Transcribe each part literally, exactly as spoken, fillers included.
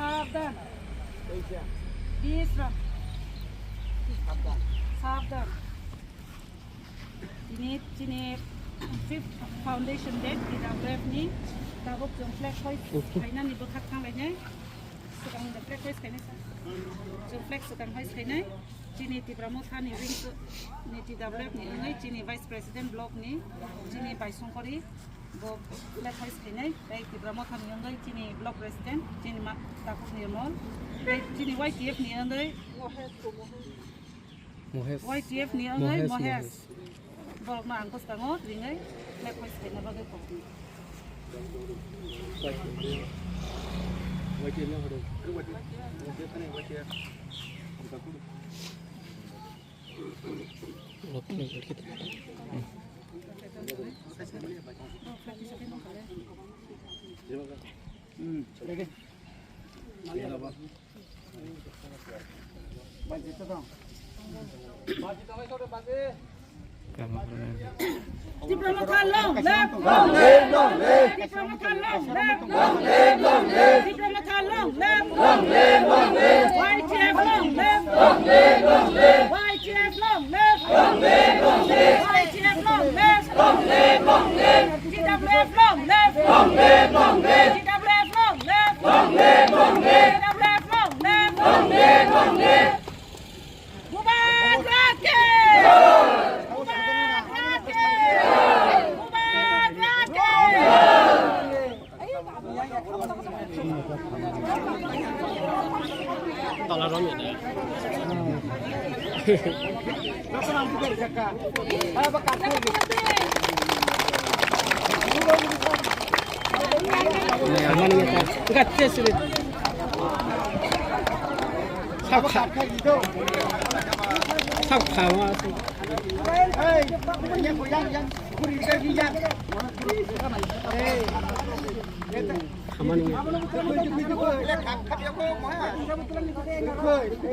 Sabdan. Bisram. Sabdan. Tini, tini fifth foundation day, T W F ni tabuk chwng flag hoist khainani bwkhak thanglainai. Swkang the flag hoist khainai sa. Chwng flag swkang hoist khainai. Chini Tipra Motha ni ring ni T W F ni wngwi chini Vice President block ni chini Baisongkori bo flag hoist khainai. Tei Tipra Motha ni wngwi chini block president chini ma takhuk ni mol. Tei chini Y T F ni wngwi Mohesh. Y T F ni wngwi Mohesh, Mohesh. Mohesh. Borokno ang bwskango ringwi flag hoist khaina bagwi kok. Tipra Motha long live! Long live, long live! Tipra Motha long live! Long live, long live! Tipra Motha long live! Long live, long live! Y T F long live! Long live, long live! Y T F long live! Long live, long live! Y T F long live! Long live, long live! T W F long live! Long live, long live! T W F long live! Long live, long live! T W F long live! Long live, long live! Bubagra ki! Bubagra ki! Bubagra ki! Tola rom ya. Enggak, tes ini. Sak kha. Sak kha ma. Khamani.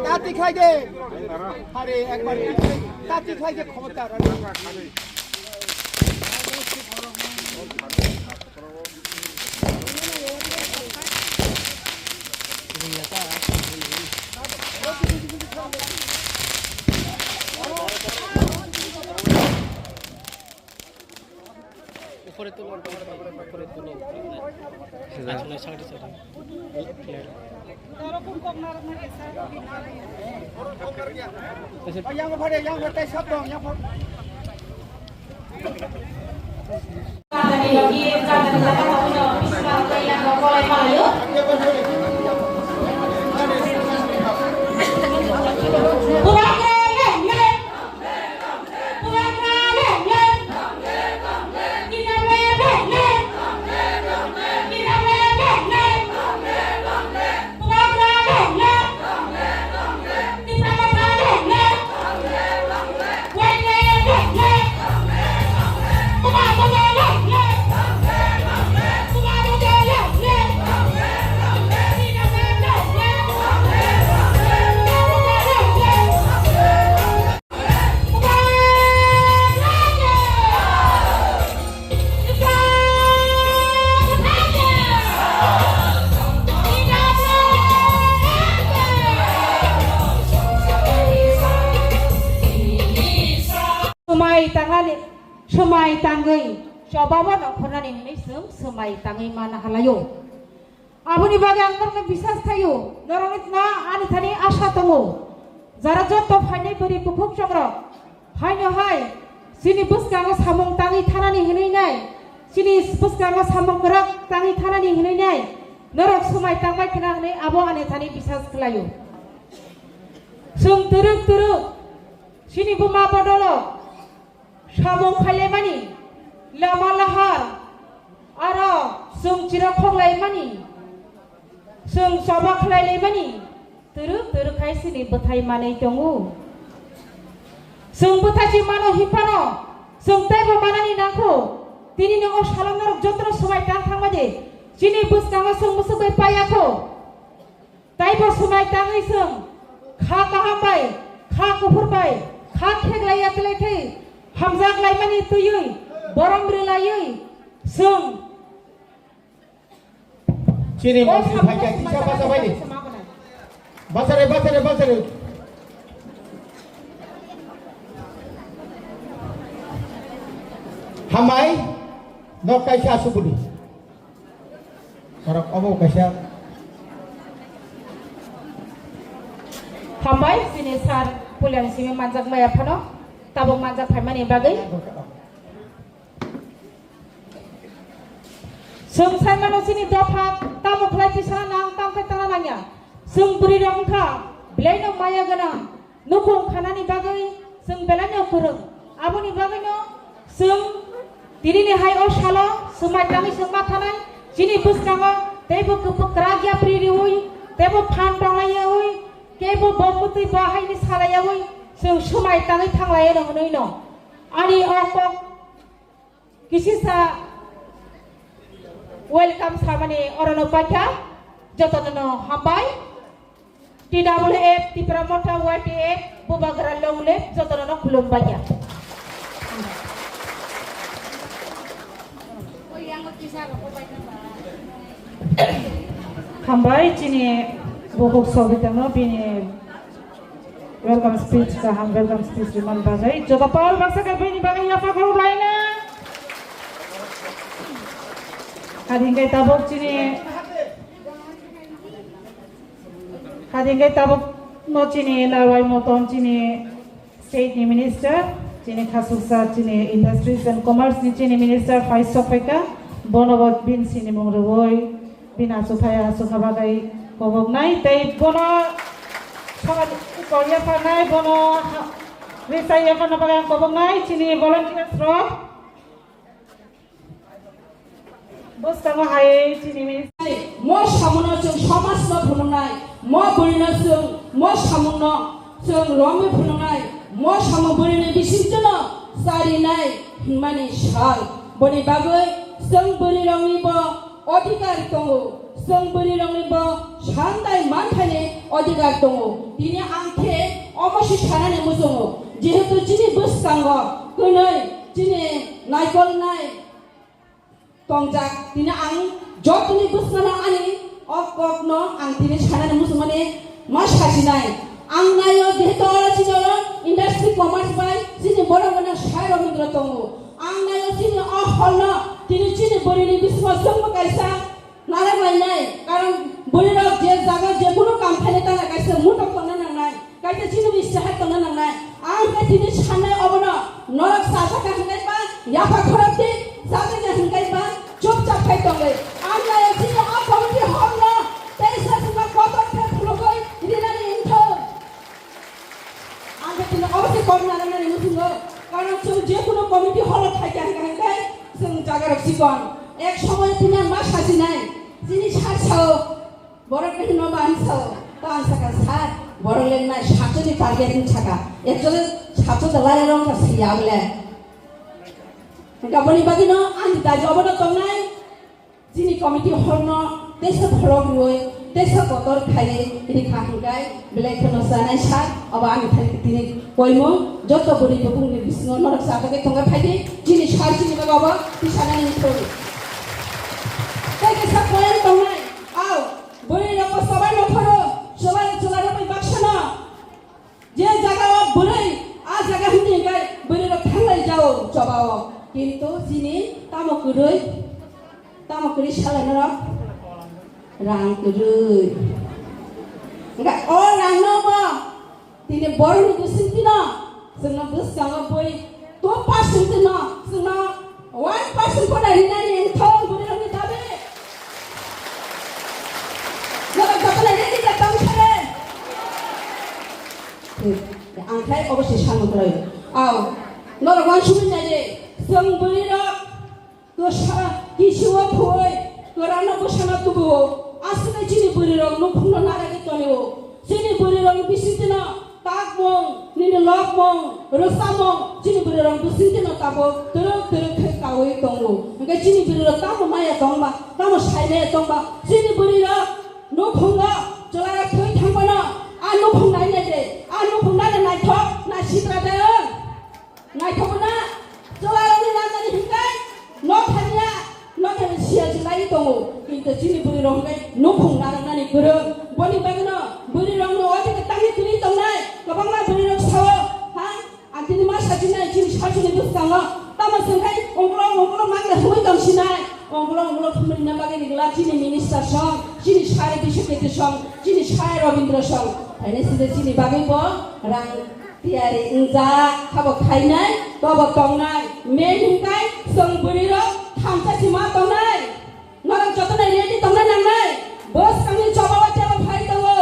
Tati khai de. Are ekbar tati khai de khomota. Upore tulo, upore tulo, upore tulo. Asole side, side. Yang phare, yang phare, tai sab dong, yang phare. Swmai tangnani, swmai tangwi chobabo nongkhornani hinwi chwng swmai tangwi mana halaio. Aboni bagwi ang norokno bisas khaio, norokno ani thani asha tongo. Jara jotto phainai bwrwi bukhuk chongrok, haino hai chini bwskango samung tangwi thanani hinwi nai, chini bwskango samung kwrak tangwi thanani hinwi nai, norok swmai tangbai khna hinwi abo ani thani bisas khlaio. Chwng twrwk twrwk chini buma bodolo samung khailaimani, lama lahar, aro chwng chira khoglaimani, chwng choba khlailaimani, twrwk twrwk khai chini bwthai manwi tongo. Chwng bwthai si mano hinphano, chwng teibo manani nangkho. Tini no o salong norok jotono swmai tang thangma de, chini bwskango chwng mwswk bai paiya kho. Taibo swmai tangwi chwng kha kaham bai, kha kuphur bai, kha kheklaiya twlai khe hamjak laimani twiwi borom rwlaiwi chwng. Chini o mantri samung phaikha, kisa bacha baidi. Bachare, bachare, bachare. Hambai, nok kaisa asubudi. Sorok obo kaisa. Hambai, chini sir Puliani simi manjak maya phano, tabuk manjak phaimani bagwi. Chwng sai mano chini dopha tamo khlai twi sana nang, tamo khe tana nangya. Chwng bwrwi rok wngkha belai no maya gwnang, nukhung khanani bagwi chwng belai no kwrwng. Aboni bagwi no chwng tini ni hai o salo swmai tangwi chwng ma thanai chini bwskango teibo kwpwk kwrak yapri riwi teibo phan tonglayawi teibo bo mwtwi bo hai ni salayawi chwng swmai tangwi thanglaino hwnwi no ani o kok Kisisa welcome samani orono paikha, jotono no hambai. T W F, Tipra Motha Y T F, Bubagra Long Live, jotono no khulum paikha. Hambai chini bukhuk Sobitano bini welcome speech kaham welcome speech rimani bagwi joto pal baksa khe bini bagwi yapha khorok laina. Hading kai tabuk chini hading kai tabuk no chini narwai motom chini State ni Minister, chini khasuksa chini Industries and Commerce ni chini Minister phai sok phaikha, bono bo bini sinimung rwui, bini achukthai achukna bagwi koboknai, tei bono sogani kok yapharnai, bono ha-, risa yapharna bagwi ang koboknai, chini volunteers rok. Bwskango hai chini minister. Mo samungo chwng somajno phunuknai, mo bwrwino chwng mo samungno chwng romwi phunuknai, mo samung bwrwini bisingtwino charinai hwnmani sal. Boni bagwi chwng bwrwiroknibo odhikar tongo, chwng bwrwiroknibo sal tei manthaini odhikar tongo. Tini ang khe omo se sanani muchungo, jehetu chini bwskango kwnwi chini naikolnai tongjak. Tini ang jotoni bwskango ani o kokno ang tini sanani muchungmani ma sajinai. Ang naio jehetu oro chini oro industry commerce bai chini borok rok sai rok wngwi tongo. Ang naio chini o hall no tini chini bwrwini bisingo chwngbo kaisa narwk lainai, karon bwrwi rok je jaga je kunu kam khainai tana kaisa mutok tongna nangnai. Kaisa chini bisi hai tongna nangnai. Ang khe tini sanai obono norok sajak kha hinkai ba yapha khorok di, sajak kha hinkai ba chupchap khai tongwi. Ang nai chini o committee hall no teisa sima kotor khe phulugwi rinani wngthok. Ang khe tini obo se kok nangnani muchungo. Karon chwng je kunu committee hall o thai kha hinkai hinkai chwng jaga rok chikon. Ek somoy tini ang ma sajinai. Chini sar sao. Borok ni hwnma ba ang sao, to ang sakha, "Sir, borok le nai satso ni target ni sakha, actually satso da lai rong ka siya bole." Hingka boni bagwi no ang daji obono tongnai, chini committee hall no teisa phorok rwui, teisa kotor khaiwi rikha hingkai belai kheno sanai sir, obo ani thani tini koimung, joto bwrwi bukung ni bisingo norok sa bagwi tongkha phaidi, chini sir chini bagwi obo tisanani thung. Tei kisa point tongnai, ao, Bwrwi rok bo chobai no phoro, chobai chwla rok bai baksa no. Je jaga o bwrwi, a jaga hwnwi hwnkhe bwrwi rok thanglai jao choba o. Kintu chini tamo kwrwi, tamo kwrwi salai norok rang kwrwi. Hwnkhe o rang no bo Tini borokni bisingtwino chwngno bwskango bui two percent twino chwngno one percent phano rinani wngthok bwrwirokni dabi. Norok jotono ready da tong thare. Ang khai obo se samung kwrwi. Aw, norok uansugwi nai di. Chwng bwrwirok Kwsa, kisi o phuwi, kwrwngno bwsano tubuo. Aswkhe chini bwrwirok nukhungno narwgwi tonio. Chini bwrwirokni bisingtwino takmung, nini lokmung, rwchapmung, chini bwrwirokni bisingtwino tabuk twrwk twrwk khe kaui tongo. Hwnkhe chini bwrwirok tamo maya tongba, tamo sai maya tongba, chini bwrwirok nukhungo chwlairok thwi thangmano, a nukhung nai nai de, a nukhung nai naithok nai sitra de. Naithokna chwlarokni nanani hwnkhe nothaniya, nothani siya se laiwi tongo, kintu chini bwrwirok hwnkhe nukhung narwknani kwrwng. Boni bagwino bwrwirokno Kwbangma bwrwi rok sao, ha? Ang tini ma sachinai chini sasoni bwskango. Tamo chwng khai ongkolok ongkolok ma khe hwnwi tong sinai. Ongkolok ongkolok thumrina bagwi rigla chini minister song, chini sare Biswakirti song, chini sare Robindra song. Haini side chini bagwi bo rang tiyari wngjak, habo khainai, bobo tongnai. Main hwnkhe chwng bwrwi rok thamsa sima tongnai. Norok jotono ready tongna nangnai. Bwskangni chobao tebo phai tongo.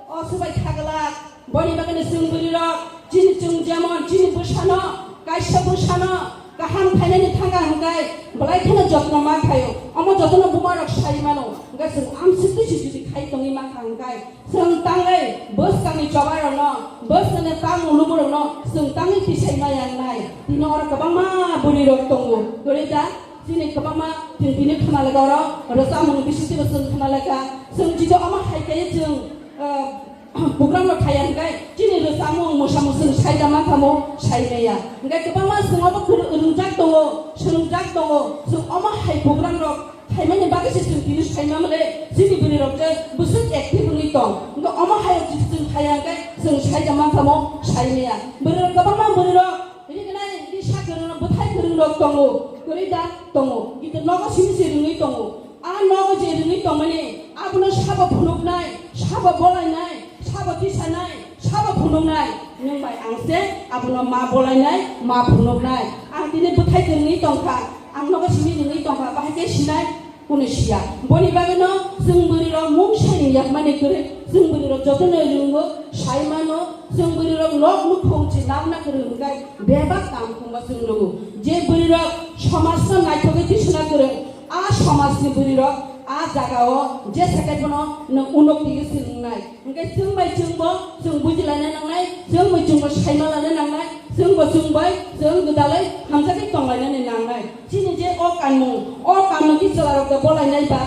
O subai khaglak. Boni bagwino chwng bwrwirok, chini chwng jemon, chini bwsano, kaisa bwsano kaham khainani thangkha hwnkhe, belai kheno jotno ma khaio. Omo jotono bumarok sai mano. Hwnkhe chwng amswk twi se jodi khai tongwi mankha hwnkhe, chwng tangwi bwskangni chobairokno, bwskangni tangmung lukurokno chwng tangwi tisai maya wngnai. Tini oro kwbangma bwrwirok tongo. Kwrwi da? Chini kwbangma chwng tini khna laga oro, rwchapmung bisingtwibo chwng khna laga. Chwng jodi omo hai khe chwng, ah, program rok khaiya hwnkhe chini rwchapmung, mwsamung chwng saida mankha mo, sai maya. Hwnkhe kwbangma chwng obo kwrw-, rwngjak tongo, swrwngjak tongo. Chwng omo hai program rok khaimani bagwi se chwng tini sai mamle chini bwrwirok je bwswk active wngwi tong. Hwnkhe omo hai rok jodi chwng khaiya hwnkhe chwng saida mankha mo, sai maya. Bwrwirok kwbangma bwrwirok Rignai, risa kwrwng, bwthai kwrwng rok tongo, kwrwi da tongo, kintu nogo simi se rwngwi tongo. A nogo je rwngwi tongmani, abono sabo phunuknai, sabo bolainai, sabo tisanai, sabo phunuknai. Nwng bai ang se abono ma bolainai, ma phunuknai. Ang tini bwthai kwrwngwi tongkha, ang nogo simi rwngwi tongkha, bahai khe sinai, Kunu siya. Boni bagwino chwng bwrwirok mungsa ni yakmani kwrwi, chwng bwrwirok jotono ringo, sai mano, chwng bwrwirok nok nukhung se nabna kwrwi hwnkhe bebak kam khungma chwng rwo. Je bwrwirok somajno naithogwi tisuna kwrwi, a somajni bwrwirok a jagao jesa khe bono nwng unokti se wngnai. Hwnkhe chwng bai chwngbo chwng bujilaina nangnai, chwng bai chwngbo saima lana nangnai, chwngbo chwng bai chwng gwdalwi hamjakgwi tonglainani nangnai. Chini je o kanmung, o kanmung ki chwlarok da bolainai ba,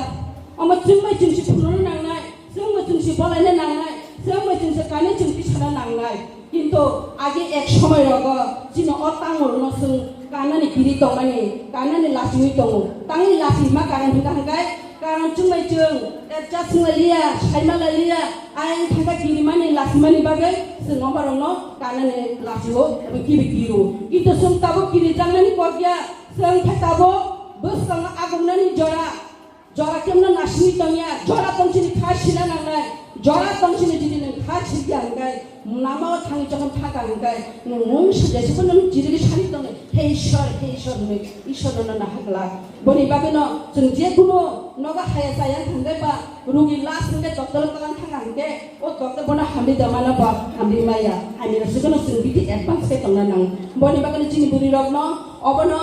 omo chwng bai chwng si phunukna nangnai, chwng bai chwng si bolaina nangnai, chwng bai chwng si kanwi chwng tisana nangnai. Kintu age ek somoi rogo chini o tangmung no chwng kanani kiri tongmani, kanani lachiwi tongo. Tangwi lachima karon hwnkha hwnkhe, karon chwng bai chwng adjust wnglailiya, saimalailiya, ayang thangkha kirimani, lachimani bagwi chwng oborokno kanani lachio eba kibi kiro. Kintu chwng tabuk kirijaknani kok ya, chwng khe tabuk bwskango agongnani jora, jora kemno nasingwi tongya, jora tongchini kha sina nangnai, jora tongchini jodi nwng kha sikya hwnkhe, Lama o thangwi jokhon thangkha hwnkhe, nwng mungsa jesebo nwng chirigwi sani tongo, "He Ishwar, he Ishwar," hwnwi Ishwarno nono haglak. Boni bagwino chwng je kunu nogo haya chaya thangkhe ba rugi last hwnkhe doctor o twlang thangkha hwnkhe, o doctor bono hamri da mano ba hamri maya. Hamya rok se kheno chwng bithi advance khe tongna nango. Boni bagwino chini bwrwi rokno obono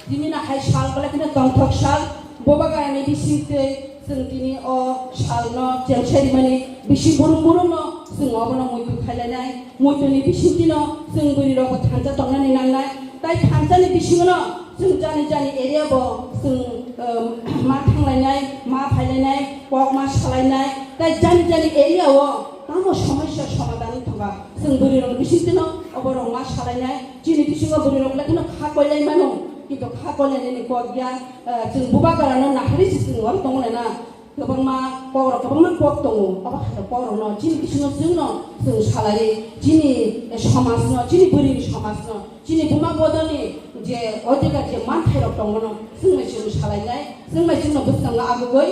tini no hai sal belai kheno tongthok sal, boba garani bisingtwi Chwng tini o salno chengsarimani bisi burum burumno chwng obono muitu khailainai. Muituni bisingtwino chwng bwrwirokbo thansa tongnani nangnai. Tai thansani bisingono chwng jani jani area bo chwng, um, ma thanglainai, ma phailainai, kok ma salainai. Tai jani jani area o tamo somosya somadhan wngthangkha chwng bwrwirokni bisingtwino oborok ma salainai. Chini bisingo bwrwirok lekhano kha koilai mano, kintu kha koilainani kok ya. Eh, chwng bubagrano naharwi se chwng oro tonglaina. Kwbangma kokrok, kwbangma kok tongo. Obo hai kokrokno chini bisingo chwngno chwng salai, chini, eh, somajno, chini bwrwini somajno, chini buma bodolni je odhikar, je manthairok tongono chwngno chwng salainai, chwngno chwngno bwskango agugwi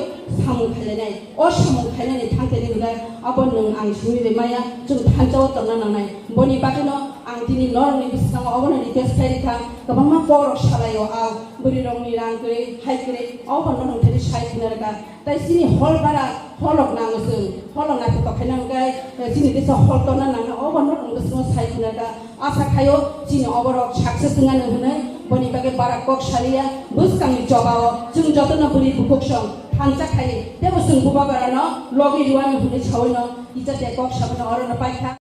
samung khailainai. O samung khainani thangtani hwnwi abo nwng ang simi bai maya, chwng thansa o tongna nangnai. Boni bagwino ang tini norokni bwskango obono request khlai rikha, kwbangma kokrok salaio, a bwrwirokni rang kwrwi, hai kwrwi, obo norok thani sai khna rwkha. Tai chini hol bara, holok nango chwng, holok naithotok khaina hwnkhe, eh, chini desa hol torna nangna, obo norokni bwskango sai khna rwkha. Asa khaio chini oborok success wngmani hwnwi, boni bagwi barak kok saliya, bwskangni chobao chwng jotono bwrwi bukhuk song thansa khai, tebo chwng bubagrano logi rwani hwnwi sawino kisa de kok sabono orono paikha.